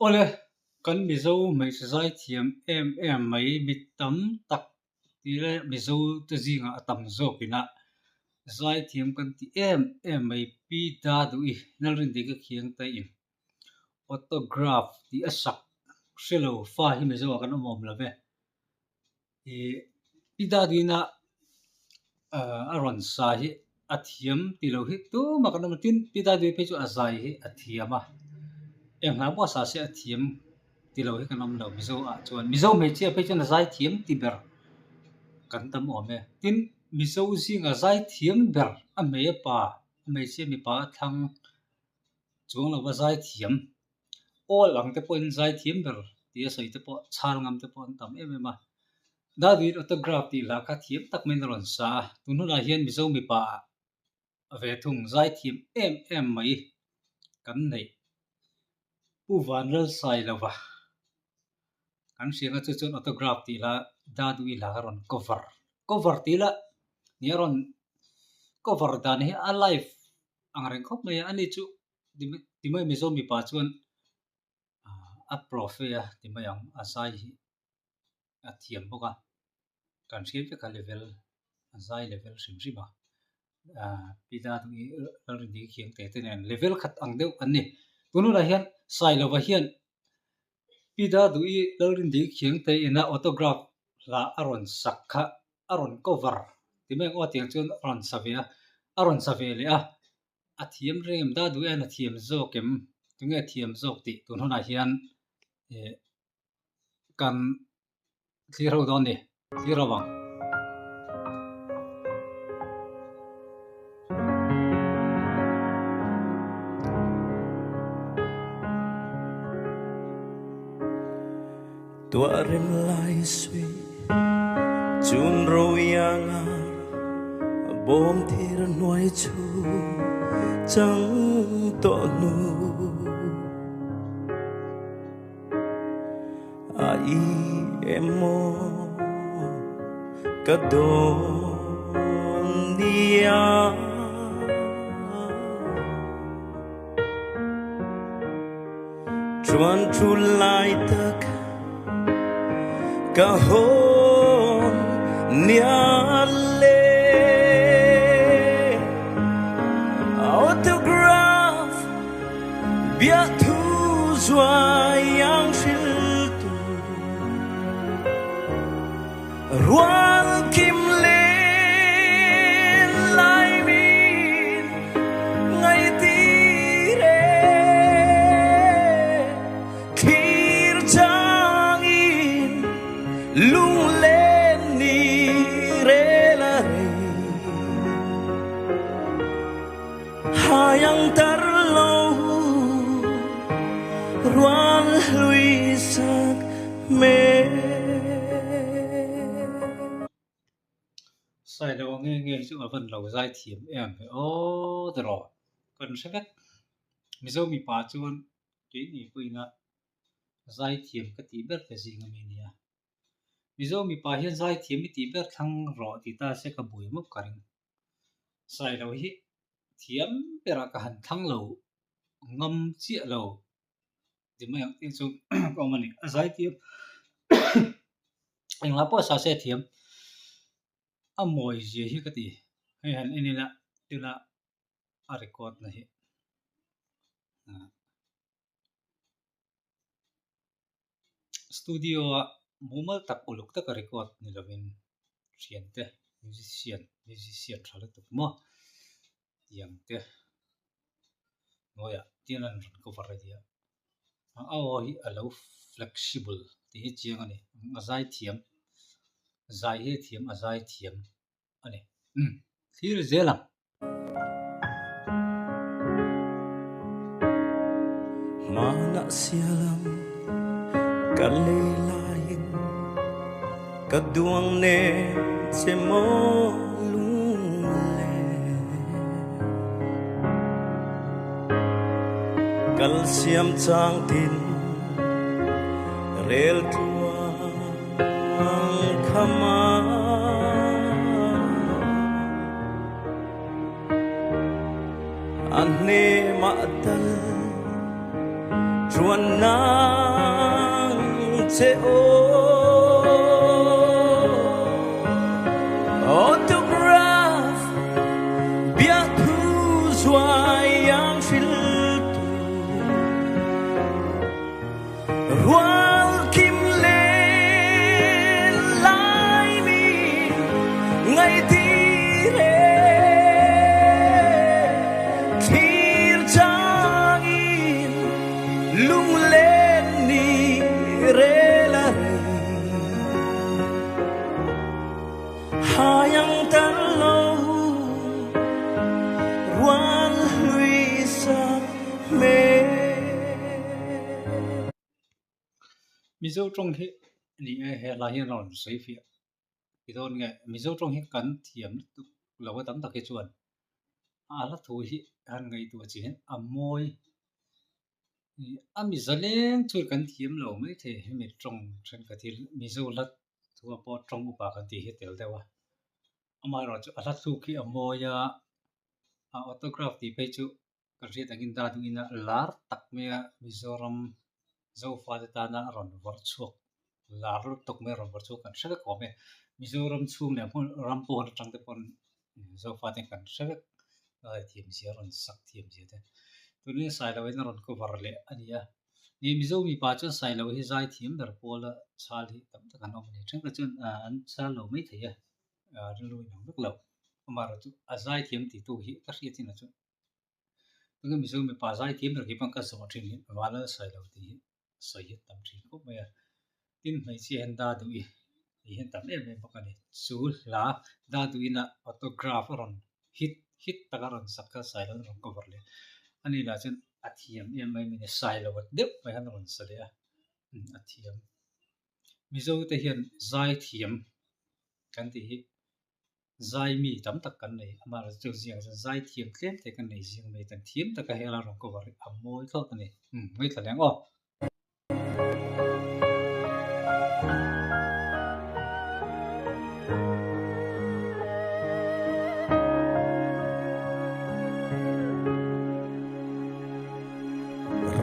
Awle, kan Mizo hmeichhe zaithiam em em mai mi tam tak tih leh Mizo te zingah a tam zawk ina zaithiam kan ti em em mai Pi Daduhi Lalrindika Khiangte-in autograph tih a sak hre lo fa hi Mizo ah kan awm awm lo ve. Ih Pi Daduhina a rawn sa hi a thiam tih loh hi tumah kan awm lo tin Pi Daduhi phei chu a zai hi a thiam a eng hla pawh a sa se a thiam tih loh hi kan awm lo Mizo ah chuan Mizo hmeichhia phei chuan a zai thiam ti ber kan tam awm e tin Mizo zinga zai thiam ber a hmei a pa a hmeichhia mipa a thlang chuang lova zai thiam Awl ang te pawhin zaithiam ber tih a sawi te pawh chhal ngam te pawh an tam em em a. Daduin autograph tih hla kha thiam tak maiin a rawn sa a, tun hunah hian Mizo mipa ah ve thung zaithiam em em mai kan neih. Pu Vanlalsailova kan hria nga chu chuan autograph tih hla Dadui hla kha a rawn cover cover tih lah ni a rawn cover dan hi a live ang reng khawp mai a, ani chu Ti mai Mizo mipa chuan a profe a ti mai ang a zai hi a thiam bawk a kan hriat vek a level a zai level hrim hrim a pi Daduhi Lalrindiki Khiangte te nen level khat ang deuh an ni tun hunah hian Sailova hian pi Daduhi Lalrindiki Khiangte ina autograph hla a rawn sak kha a rawn cover ti mai ang aw tiang chuan a rawn sa ve a a rawn sa ve leh a. A thiam reng em? Daduhi hian a thiam zawk em? Tunge a thiam zawk tih tun hunah hian ih kan thlir ho dawn ni, thlir ho ang. Tuah rem lai sui chun ro ianga bawm thir hnuai chu chang tawh hnu a i emaw ka dawn nia. Chuan thu lai tak ka hawn nia le Autograph bia thu zuai ang hril tu Rual kim len lai min ngai ti re Thlir changin lunglen ni rel a rei Hai ang tar lo rual hlui sak Sailo nge nge chu a van lo zai thiam em ve aw ti rawh kan hre vek Mizo mipa chuan keini pawhin a zai thiam ka tih ber te zing ami nia Mizo mipa hian zai thiam i tih ber thlang rawh tih ta se ka buai mawp ka ring Sailo hi thiam berah ka han thlang lo ngam chiah lo. Ti mai ang tih chu ka awm a ni. A zai tir englah pawh sa se a thiam a mawi zia hi ka ti. Hei han en ila tuna a record na hi studio ah mumal tak uluk taka record ni lovin thiante musician musician tha lutuk maw tiang te. Hnuaiah tian an rawn cover a nia a aw hi a lo flexible tih hi chiang a ni a zai thiam zai hi a thiam a zai thiam a ni umm thlir zel ang. Hmanah sialam ka lei laiin ka duang nen che maw lungle. Kal siam chang tin rel tluang khama. A hnemah tal chuan na. che aw. Autograph biahthu zuai iang hriltu rual kim len laimi ngaih ti re thlir chang in lunglen ni rel a rei hai ang tar lo rual hlui sak hmel. Mizo tawng hi ni e, he hla hian a rawn sawi fiah ti dawn nge Mizo tawng hi kan thiam lutuk lo a tam tak hi chuan a hla thu hi han ngaihtuah chi hian a mawi a mi zaleng chu kan thiam lo maithei hemi tawng thenkhat hi Mizo hla thu ah pawh tawng upa kan tih hi a tel deuh a amaherawhchu a hla thluk hi a mawi a a autograph tih phei chu Kan hriat angin dar ding ina lar tak mai a Mizoram Zofate tana a rawn vawrh chhuak lar lutuk mai a rawn vawrh chhuak kan hre vek awm e. Mizoram chhung leh hmun ram pawn atang te pawn Zofate kan hre vek a thiam zia a rawn sak thiam zia te. Tunin Sailo in a rawn cover leh a ni a. Ni Mizo mipa chuan Sailo hi zai thiam ber pawla chal hi tam tak an awm a ni. Thenkhat chuan an chal lo maithei a, rilru inang vek lo. Amaherawhchu a zai thiam titu hi ka hriat chinah chuan Tunge Mizo mipa zai thiam ber khi pawh ka zawh thin hi Vanlal Sailo tih hi sawi hi tam thin khawp mai a. Tin hmeichhia hian da duh i tih hian tam em em bawk a ni. Chu hla da duh ina autograph a rawn hit hit tak a rawn sak kha Sailo in a rawn cover leh a. Ani lah chuan a thiam em mai mai a ni Sailo at deuh mai khan a rawn sa leh a, a thiam. Mizo te hian zai thiam kan tih hi Zai mi tam tak kan nei, amaherawhchu chu ziak chuan zai thiam tlem te kan nei zing mai, kan thiam taka hela rawn cover hi a mawi thlawt a ni. Umm ngaithla leng aw.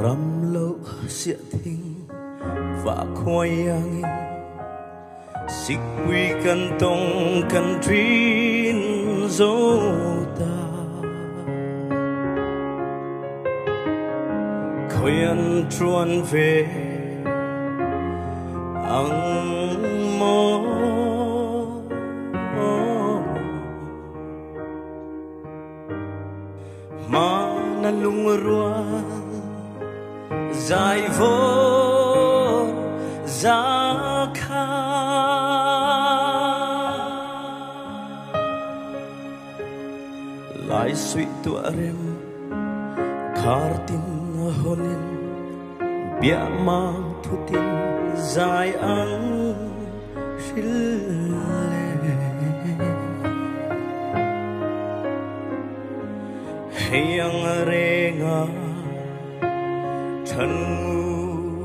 Ram loh siah thing vah khuai iangin. Sikpui kan tawng kan ṭin zo ta. Khoi an ṭuan ve ang maw? Hmana lungrual zai vawr za kha. Lai suih tuah rem khar tin hawnin biahmang thutin zai ang hril le. Hei ang renga than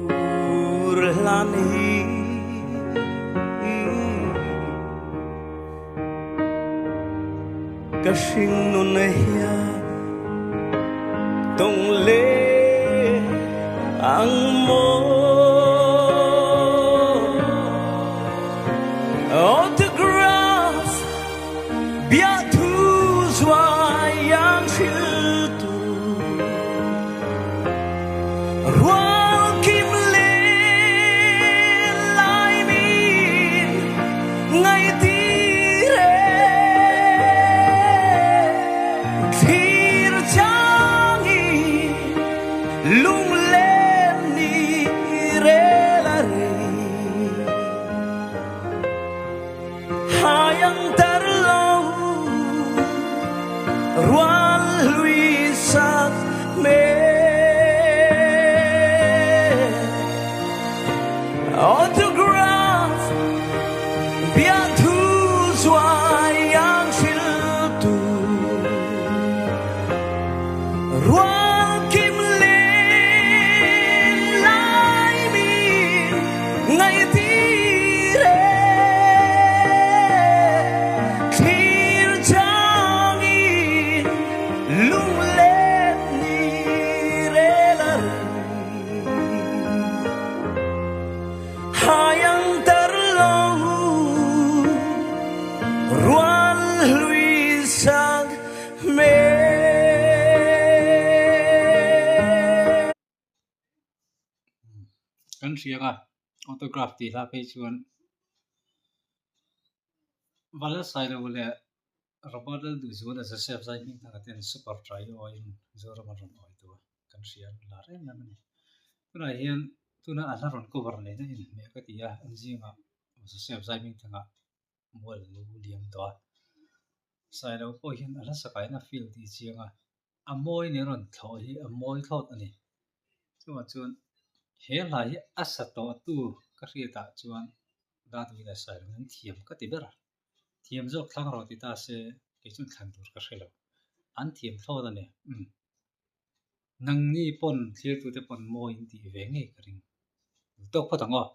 ngur hlan hi Ka hringnun hian tawng le ang maw Autograph biahthu zuai iang hriltu rual kim le Laimi ngaih ti re thlir chang i lunglen ni rel a rei Hai ang tar lo rual hlui sak hmel Autograph biahthu zuai ang hriltu rual kim len Laimi ngaih ti re thlir chang in lunglen ni hria ang a, Autograph tih hla phei chuan Vala Sailo leh Robert Lalduhzuala Joseph Zaihmingthanga ten Super Trio in Mizoram an rawn awi tawh a, kan hria an lar em em a ni. Tunah hian tuna a hla rawn cover nena inhmeh ka ti a, an zingah Joseph Zaihmingthanga mual a lo liam tawh a. Sailo pawh hian a hla sakaina feel tih chiang a, a mawi nen rawn thlawh hi a mawi thlawt a ni. Chuvang chuan he hla hi a sa tawhtu ka hriatah chuan Daduhi leh Sailo an thiam ka ti ber a. Thiam zawk thlang rawh ti ta se kei chuan thlan tur ka hre lo. An thiam thlawt a ni. Umm. Nangni pawn thlirtute pawn mawi in tih ve ngei ka ring. Duh tawk phawt ang aw.